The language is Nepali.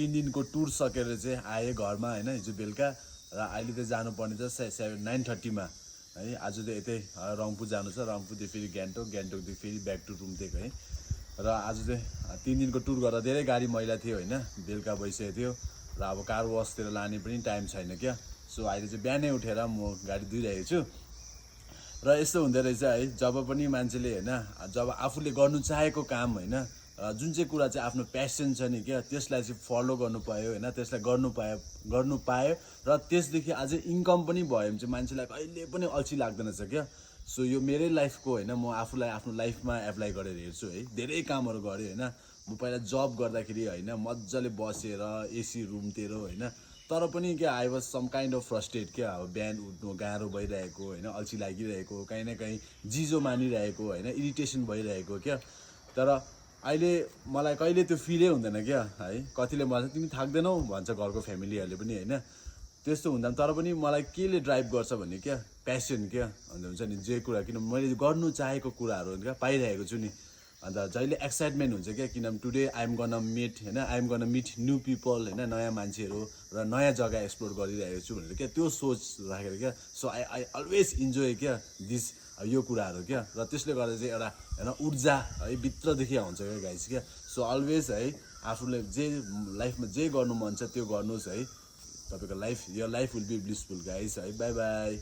3 दिनको टुर सकेर चाहिँ आएँ घरमा होइन हिजो बेलुका र अहिले चाहिँ जानुपर्ने चाहिँ 9:30 है। आज चाहिँ यतै रम्फू जानु छ, रम्फूदेखि फेरि गान्तोकदेखि फेरि ब्याक टु रुमतेक है। र आज चाहिँ 3 दिनको टुर गर्दा धेरै गाडी मैला थियो होइन, बेलुका भइसकेको थियो र अब कार वासतिर लाने पनि टाइम छैन क्या। सो अहिले चाहिँ बिहानै उठेर म गाडी धुइरहेको छु र यस्तो हुँदो रहेछ है, जब पनि मान्छेले होइन जब आफूले गर्नु चाहेको काम होइन जुन चाहिँ कुरा चाहिँ आफ्नो प्यासन छ नि क्या, त्यसलाई चाहिँ फलो गर्नु पायो होइन, त्यसलाई गर्नु पायो र त्यसदेखि अझै इन्कम पनि भयो भने चाहिँ मान्छेलाई कहिले पनि अल्छी लाग्दैन छ क्या। सो यो मेरै लाइफको होइन, म आफूलाई आफ्नो लाइफमा एप्लाई गरेर हेर्छु है। धेरै कामहरू गरेँ होइन, म पहिला जब गर्दाखेरि होइन मजाले बसेर एसी रुमतिर होइन, तर पनि क्या I was some kind of frustrate क्या। अब बिहान उठ्नु गाह्रो भइरहेको होइन, अल्छी लागिरहेको, कहीँ न कहीँ जिजो मानिरहेको होइन, इरिटेसन भइरहेको क्या। तर अहिले मलाई कहिले त्यो फिलै हुँदैन क्या है। कतिले भन्छ तिमी थाक्दैनौ भन्छ घरको फ्यामिलीहरूले पनि होइन, त्यस्तो हुँदैन। तर पनि मलाई केले ड्राइभ गर्छ भने क्या प्यासन क्या, अन्त हुन्छ नि जे कुरा, किन मैले गर्नु चाहेको कुराहरू क्या पाइरहेको छु नि। अन्त जहिले एक्साइटमेन्ट हुन्छ क्या, किनभने टुडे आइएम गन मिट होइन, I'm gonna meet new people होइन, नयाँ मान्छेहरू र नयाँ जग्गा एक्सप्लोर गरिरहेको छु भनेर क्या त्यो सोच राखेर क्या। सो आई अलवेज इन्जोय क्या दिस यो कुराहरू क्या। र त्यसले गर्दा चाहिँ एउटा होइन ऊर्जा है भित्रदेखि आउँछ क्या गाइस क्या। सो अलवेज है आफूले जे लाइफमा जे गर्नु मन छ त्यो गर्नुहोस् है, तपाईँको life, your life will be blissful guys है। Bye by.